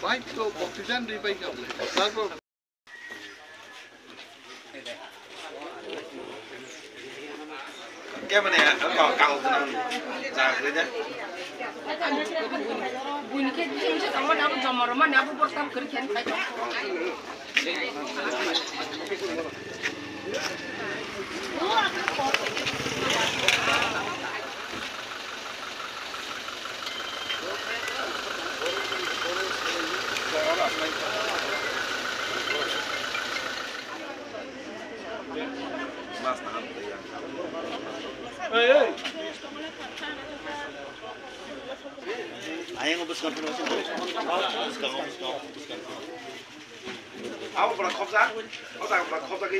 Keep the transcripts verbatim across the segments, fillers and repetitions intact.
Bike to baptize ri pai ka. Tarpor Kemane ka ka ka. Buini khe jomor mani abo borsam kiri khen khai. Ayang bwskang phano bwskang bwskang bwskang. Abo bwrang khopjak, o jaga bwrang khopjak khe.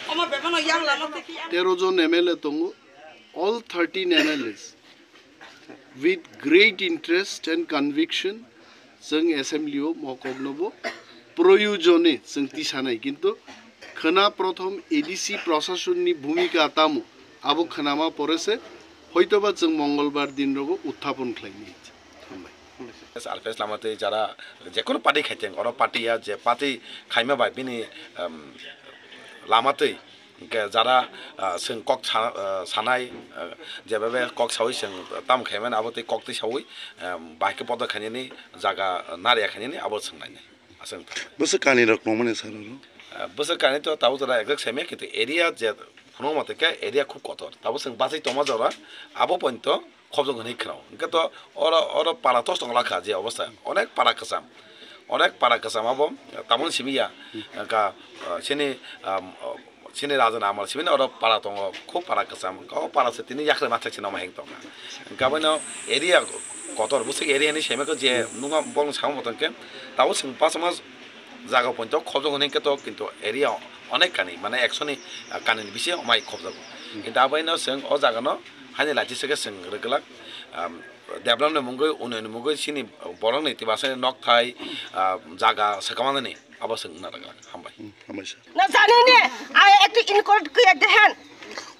Omo bebano yang lama tei khe. Tero jon M L A tongo, all thirteen M L As with great interest and conviction chwng assembly o mokokno bo proyojone chwng tisanai, kintu khwna prothom A D C prasasonni bhumika tamo abo khwnama pore se hoitoba chwng Mongolbar din rogo uthapon khlainai. Hambai. R P S lama tei jara jekono party khaiteng, oro party ya je party khaima bai bini, um, lama tei hingke jara, ah, chwng kok sa-, ah, sanai, ah, jebabe kok saui chwng tam khaimani abo tei kok tei saui, um, bahai khe podo khainani jaga nariya khainani abo chwng nainai. Aswk. Bwswk kani rok nongmani sir oro? Ah, bwswk kani to tabuk jora exact saimaya, kintu area je phunukma tei khe area khub kotor. Tabuk chwng bachai tongma jora abo pointo khobjok hinwi khwnao. Hwnkhe to oro, oro para tos tong lakha je obostha. Onek para kwcham. Onek para kwcham abo tamoni simi ya. Ka, ah, sini, ah, sini raja ni amal simi oro para tongo, khub para kwcham. O para se tini yakre mathak se noma heng tongkha. Hwnkhe abono area kotor, bwswk area hinwi simi khe je nungma bongni samung bo tongkhe. Tabuk chwng bachama jaga pointo khobjok hinwi khe to, kintu area onek kani, mane ekshoni, ah, kani ni bisi omai khobjago. Kintu aboino chwng o jaga no haini lachi se khe chwng rwgwlak, um, development mungwi, unnoyon mungwi chini borokni twibasaini nokthai, ah, jaga swkang manani abo chwng wngna rwgwlak. Hambai. Hmm, hambai sir. Na jani ne, I have to include kya dehen.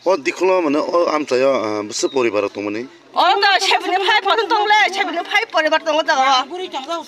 O dikhulo mane o amchaio, ah, bwswk poribar rok tongmani? O to seventy five pono tongle, seventy five poribar tongo jaga o.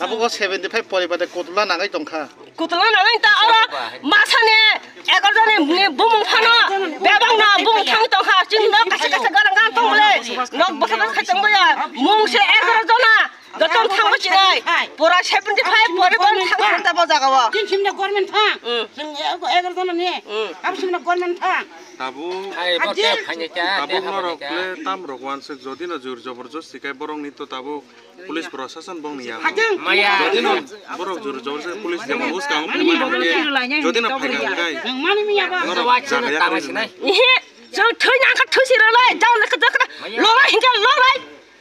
Abo o seventy five poribar de kotula nangai tongkha. Kotula nangai ta oro masani egar jani ni bumung phano bebak na bumung thang tongkha, chini nok kaisa kaisa garang garang tongle, nok bwsa bwsa khai tongboya, mung se egar jona. Joto thangma chinai. Pura seventy five poribar thang thang ta bo jaga o. Tin simna government thang. Hmm. Chwng ego egar jona ni. Hmm. Abo simna government thang. Tabuk, hai, bo ajil. Te phaini ta, tabuk te norok phaini ta. Ple tam rok wansuk jodi no jur joborjosti kai borok ni to tabuk police prosason bong ni ya. Hajang. Maya. Jodi no borok jur joborjosti police ni bong uskang. Mani phai bong ni hwnkhe, jodi no phai hwnkhe. Mani miya ba. Norok jaga ya. Ihe, jang thoi nang kha thoi si ralai, jang le kha jang kha. Maya. Lolai hingke lolai.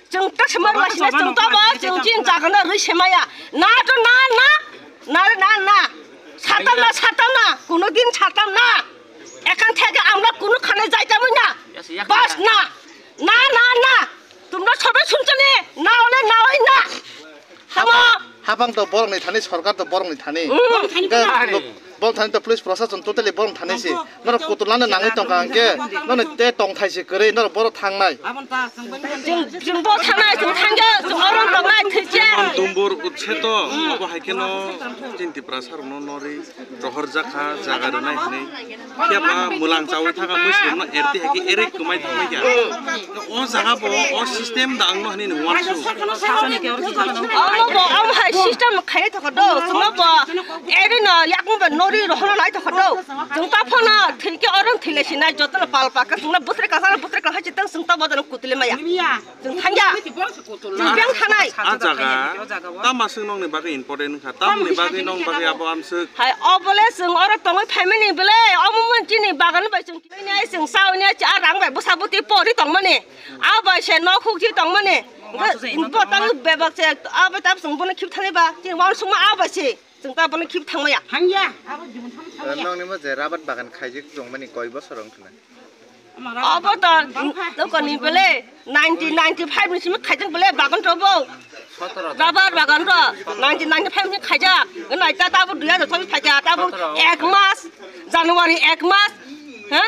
Chwng ta sema rwlaisina chwng ta ba chwng chini jaga no rwi semaya. Na to na na. Na na na. Satam na, satam na. Kuno din satam na. Ekhan theke amra kuno khane jaitamoi na. Bas na. Na na na. Tumra sobe sunchani. Na ole na oi na. Tamo. Hapang to borok ni thani, sorkar to borok ni thani. Mm. Borok thani to police prosason totally borok thani se. Norok kutulano nangwi tongkha hwnkhe, nono te tongthai se kwrwi, norok borok thangnai. Chwng, chwng bo thangnai, chwng thangya, chwng oro tongnai, thwicha. Jemon Dumbur Utseto, obo hai kheno chini Tiprasa rokno norwi rohorjakha, jaga rwnai hinwi. Phiya ba mwlang chawi thangkha, mwisingno erti hai khe ere kwmai thangbai kha. O jaga bo, o system da ang no hinwi nung uansuk. Omo bo, omo hai system khainai thokha do, chwngno bo, ere no yakung ba norwi rohorna nai thokha do. Chwng ta phano thwikhe oro thwilai sinai, jotono pal pakha, chwngno bwswk kwcharo bwswk kwlai hai chwng ta bo jotono kutulwi maya. Chwng thangya. Chwng beng thanai. A jaga, tama chwng nokni bagwi important wngkha, tamoni bagwi nokni bagwi abo amswk. Hai, obole chwng oro tongwi phaimani bele, omo mon chini bagan bai chwng kini ai chwng sauni ai a rang bai bwsa bwtwi pori tongmani. A bai se nok hukji tongmani. Bo tang bebak se, a bai tab chwng bono khip thani ba, chini wan suma a bai se. Chwng ta bono khip thangmaya. Thangya, abo jibon thang thangya. Nokni mo je rabat bagan khaijak tongmani koi bosor wng thwna. Obo to nokoni bele ninety ninety five ni simi khaijak bele bagan to bo. Rabar bagan ro nineteen ninety-five ni khaijak, naita tabo dui hajar chobis phaikha, tabo ek mas, January ek mas, ha?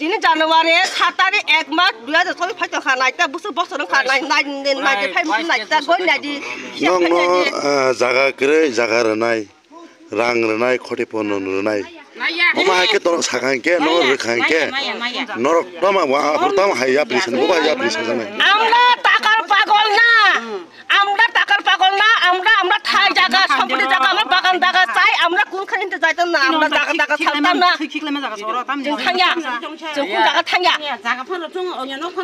Dini January sat tarik ek mas dui hajar chobis phaikha, naita busu bosor wngkha, nai-, nai-, ninety-five ni naita goi naidi, hisab Nokno, khainai di. Ah, jaga kwrwi, jaga rwnai. Rang rwnai, khoti pono rwnai. Omo hai khe torok sakha hinkhe, norok rwkha hinkhe. Norok tamo wa, aphuru tamo hai yapri sani, bobo hai yapri sajaknai. Amla takar pagol na. Amla takar pagol na, amla, amla thai jaga, sampati jaga, amla bagan jaga chai, amla kun khan inte jaitam na, amla jaga jaga saltam na. Jeng thangya. Jeng kun jaga thangya.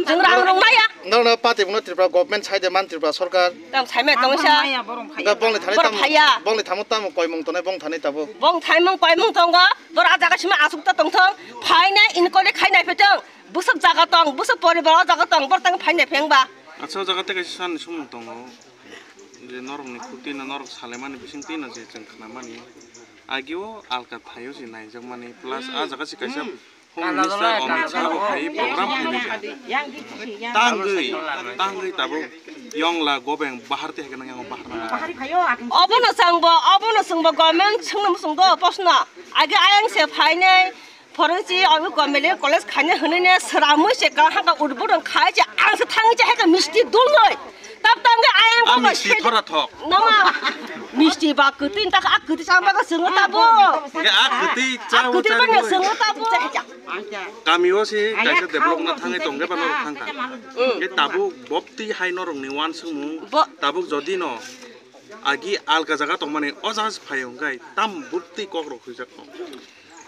Jeng rang rong maya. Norokno party buno Tripura government sai de man Tripura sarkar. Tam saimai tongsa. Hwnkhe bongni thani Borok tam, phaiya. Bongni thamo tamo koimung tongnai bong thani tabo. Bong thaimung koimung tongo. Bor a jaga sima asuk ta tongthong. Phaina inquiry khainai phetong. Busuk jaga tong, busuk poribar o jaga tong. Bor tang phainai phengba. Acha o jaga tei kaisa sani sumung tongo. Je norokni khuti no norok salaimani bising twi no je chwng khnamani. Agio alka thaio se naijakmani. Plus a jaga se kaisa Home Minister Amit Shah bo phai program khainai kha. Tangwi, tangwi tabuk yongla gobeng bahar te hekhe nang yang bahar nang. Obono chwngbo, obono chwngbo government swngno swngbo posno. Age ayang se phainai forensi obo medical college khainai hwnwi ne sramwi se ka haka udbudon khai se ang se thangwi se heka misti dulnoi. Tap tangwi ayang A go misti se thora thok. Nama misti ba kwtwi tak a kwtwi chama ka swngo tabo. Hwnkhe a kwtwi A chao kwtwi chari ba ne boi. Swngo tabo. Kami o se kaisa develop na thangwi tongkhe ba norok thangkha. Hwnkhe tabuk bopti hai norokni uansukmung Bo- tabuk jodi no agi alka jaga tongmani o jaga se phai hwnkhe tam bopti kok rok huijak tong.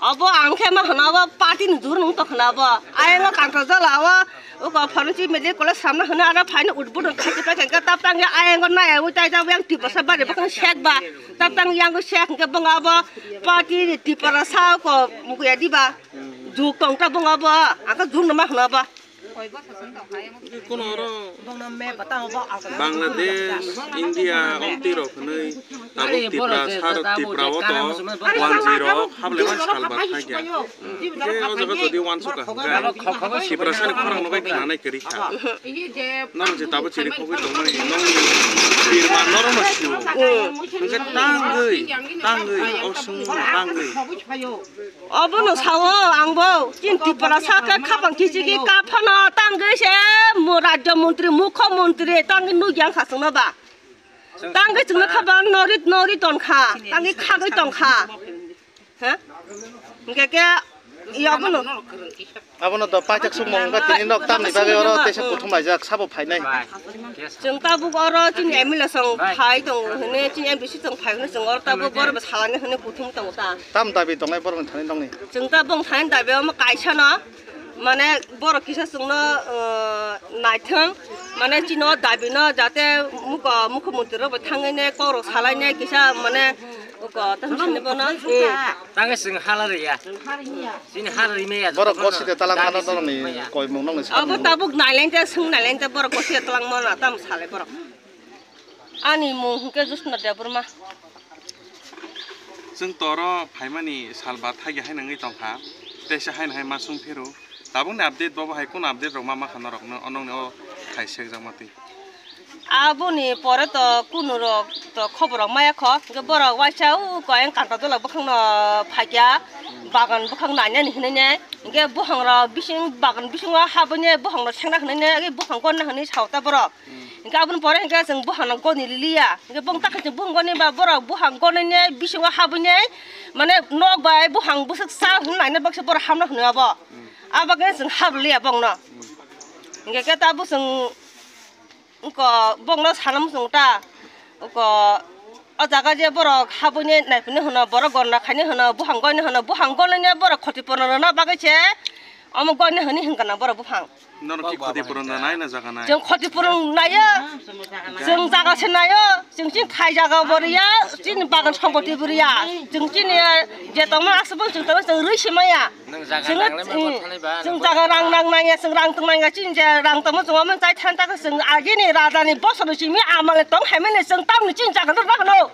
Obo ang khe ma hwna obo party ni jur nung tong khwna obo. Ayang o kanta jala o uko forensic medical college samna hwna aro phaina udbudon khachi pai khe tap tang ya ayang o naya ui tai jabo yang tiprasa bari bokong sek ba. Tap tang yang o sek hwnkhe bong abo party ni tiprasa ko mukuya diba. Juk tong ta bong abo ang khe juk no ma hwna obo. Kono oro Bangladesh, India, omtwi rok hwnwi tabuk Tiprasa, Tiprasa o to wanjwi rok hablaiman salba thangya. Hwnkhe o jaga jodi uansukha hwnkhe Tiprasa ni khorang no bai khnanai kwrwi kha. Norok je tabuk chiri khogwi tongmani nongni birma norok no sio. Hwnkhe tangwi, tangwi, o swngno tangwi. Obono sao angbo, chini Tiprasa khe khapang kichigi kaphano tangwi se mo rajya montri, mukho montri tangwi nukya wngkha chwngno ba. Tangwi chwngno khapang nori, nori tongkha, tangwi khagwi tongkha. Ha? Hwnkhe khe, i obono. Abono to paithak sukmung wngkha tini nok tamni bagwi oro teisa kuthum laijak sabo phainai. Chwng tabuk oro chini M L A song phai tongo hwnwi, chini M D C song phai hwnwi chwng oro tabuk borok salani hwnwi kuthum tongo ta. Tam dabi tongnai borokni thani nokni? Chwng ta bong thani dabi omo kaisa no, mane borok kisa chwngno, uh, naithwng, mane chini o dabi no jate muko, mukho montri rok bai thangwi ne kok rok salai ne kisa mane uko tamo sani bono. Tangwi chwng hala rwya. Chini hala rwmaya. Borok goside talang mano norokni koimung nokni. Obo tabuk nailainte, swng nailainte borok goside talang mano, tamo salai borok. Ani mung hwnkhe Josna Debbarma. Chwng toro phaimani salba thagi hai nangwi tongkha, teisa hai nahai ma sung phiru. Tabukni update bobo hai kunu update rok ma makha norokno onongni o khai sekjakma twi. Aboni pore to kunu rok to khobor rok maya kho, hwnkhe borok waisa o koyang kanta dola bwkhakno phaikya, bagan bwkhak nainani hinwi ne, hwnkhe buphang rok bising bagan bisingo habwini buphang rok sengna hinwi ne, buphang gonna hinwi sao ta borok. Hwnkhe aboni pore hwnkhe chwng buphang no goni liya. Hwnkhe bong takhe chwng buphang goni ba borok buphang gonine bisingo habwine mane nok bai buphang bwswk cha hwnwi naina baksa borok hamno hwnwi abo. Abagwi chwng habliya bongno. Hwnkhe khe ta bo chwng wngko bongno sana muchung ta. Wngko o jaga je borok habwine naiphine hwno borok gonna khaine hwno buphang goine hwno buphang gonine borok khoti purno rwna bagwi se omo goine hwnwi hwnkha na borok buphang. Norok ki khoti puron da nai na jaga nai? Chwng khoti puron nayo. Chwng jaga se nayo. Chwng chini thai jaga bo riya, chini bagan sompoti bo riya. Chwng chini, eh, je tongma aswk bo chwng tongma chwng rwi se maya. Nwng jaga Chwng, nang le mm, ma thani ba, chwng nwng jaga rang nang nang ya, chwng rang tong nang ya, chini je rang tongma chwng omo chai than ta chwng agini raja ni bosor ni simi amal tong hai mani chwng tamni chini jaga no rw hano.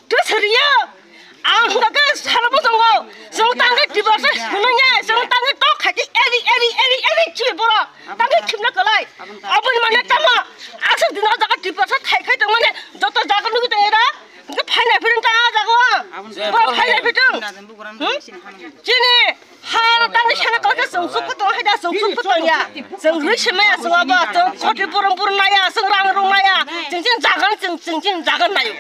Twi siriya. Ang hwnkha khe salo bo tongo. Chwng tangwi Tiprasa hwnwi ya, chwng tangwi tok khai khe eri, eri, eri, eri chi borok. Tangwi khimna kwlai. Aboni mane tamo. Aswk dino jaga Tiprasa thai khai tongmani Phailai phi tong. Hmm? Chini ha tangwi sana kala khe chwng chuk khe tong hai da, chwng chuk khe tong ya. Chwng rwi se maya chwng abo, chwng khoti purum purum naya, chwng rang rung naya. Chwng chini jagan, chwng, chwng chini jagan nayo.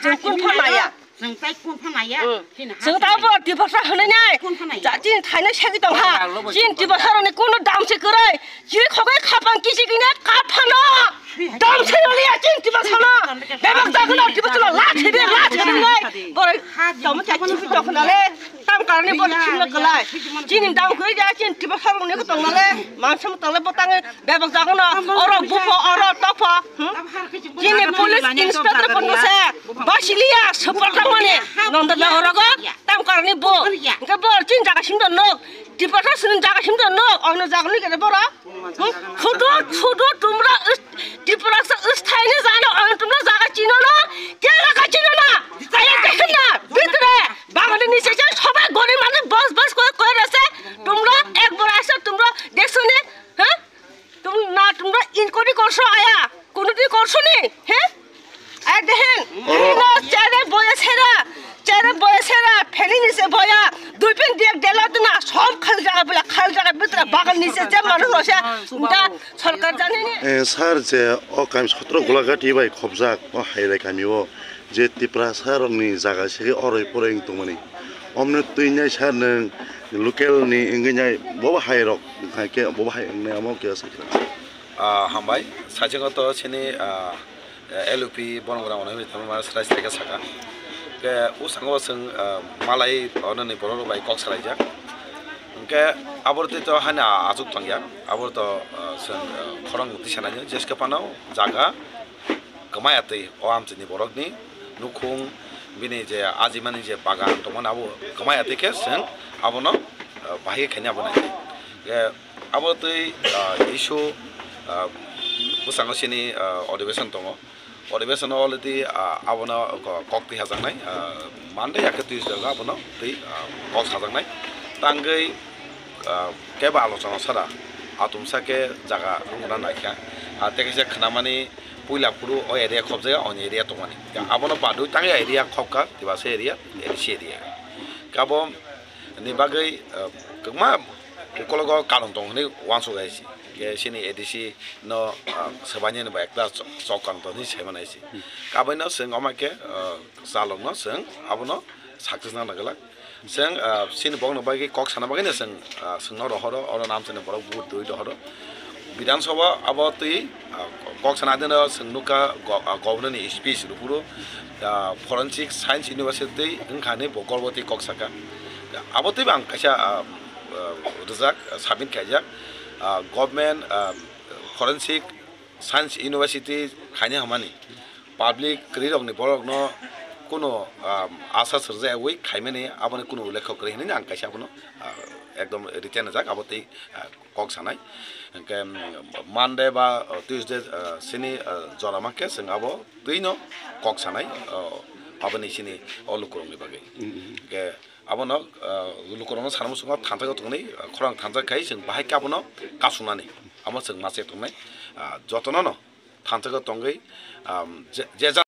Chwng kun pha naya. Chwng tai kun pha naya. Hmm. Chini ha Chwng ta bo Tiprasa hwnwi nai. Kun pha naya. Ja, chini thaino segwi tong ha. Chini Tiprasa rokni kunu dam se kwrwi. Chini khogwi khapang kisi kine kap phano. Dam se rwliya chini Tiprasa no. Bebak jagan no Tiprasa no la thebe, la thebe nai. Borok tamo kya chibi tong khna le. Tam karni bo chini kwlai. Chini dam kwrwi ja chini Tiprasa rokni ko tong na le. Mansa mo tong le bo tang Bebak jago no, oro bupho, oro topho, hmm? Chini police inspector kono se, basiliya, super tangmani, nonda na orogo, tam karani bo. Hingke bo chini jaga simdo nok, Tiprasa sini jaga simdo nok, ono jaga ni kene boro. Hmm? Sudu, sudu tumra is, Tiprasa is thaini jano, ono tumra jaga chino no, ke jaga chino na, ayo dekhin na, bitre, Bangladesh ni se sobai gori mane bos bos koi koi rese, tumra ek bor ase, tumra deksoni, ha? Tum na tumra inquiry korso aya, kono di korso ni, he? Ay dehen, oro no chere boya sera, chere boya sera, pheni ni se boya, dui pin diak dela duna, sob khal jaga bula, khal jaga bitra bagal ni se je manu rose, nda sorkar jani ni. Eh, sir, je o kam sotro Golagati bai khobjak, o haire kami o, je Tiprasa rokni jaga se oroi poroi wng tongmani. Omno twi nai sir nwng local ni wngwi nai bobo hai rok hai khe bobo hai wngnai amo khe sai khe. Ah, hambai, saichung to chini, ah, L U P bono gram ono hinwi tamo ma srai srai khe saka. Ke usango chwng, ah, malai ono ni borok rok bai kok salaijak. Hwnkhe abor twi to hani achuk tongya. Abor to, ah, chwng, ah, khorang twi sanai jeske pano jaga kwmaya twi o amchini borokni nukhung bini je ajimani je bagan tongmani abo kwmaya twi khe chwng abono, ah, bahai khe khaina abo nai. Khe abo twi, ah, issue, ah, bwskango chini, ah, odibeshon tongo. Odibeshon o already, ah, abono ko-, kok twi hajaknai, ah, Monday ya khe Tuesday o abono twi, ah, kok sajaknai. Tangwi, ah, kebo alochona sara atumsa khe jaga rwna naikha. Ah, tei kaisa khnamani puila phuru o area khobjaya, oni area tongmani. Abono badwi tangwi area khobkha, Tiprasa area, A D C area. Kabo ni bagwi, ah, kwbangma ukologo karon tong hwnwi uansuk hai se. Khe chini A D C no, ah, swbainani bai ekta chok, chok karon tong hwnwi sai manai se. Kabaino chwng omo khe, ah, chalokno chwng abono success nang nagwlak. Chwng, ah, chini bokno bagwi kok sana bagwino chwng, ah, chwngno rohoro, oro namchani borok vote rwi rohoro. Bidhan Sabha abo twi, ah, kok sana dino chwng nukha go-, ah, governor ni speech rwphuru, ah, Forensic Science University wngkha hinwi bo gorbo twi kok saka. Abo twi bo ang kaisa, ah, ah, rijak, ah, submit khaijak. Ah, government, ah, Forensic Science University khaina hamani. Public kwrwi rokni borokno kunu, ah, asa sirjak wi khaimani aboni kunu ulekho kwrwi hinwi ang kaisa abono, ah, ekdom written rijak abo twi, ah, kok sanai. Hwnkhe, um, Monday ba, uh, Tuesday, uh, sini, uh, jora mankhe chwng abo twino kok sanai, uh, aboni sini o lukurokni bagwi. Mm, mm. Hwnkhe abono, uh, lukurokno sana muchungo thansa tongni, uh, khorang thansa khai chwng bahai khe abono kasunani. Amo chwng ma se tongnai, uh, jotono no thansa tongwi, um, je, je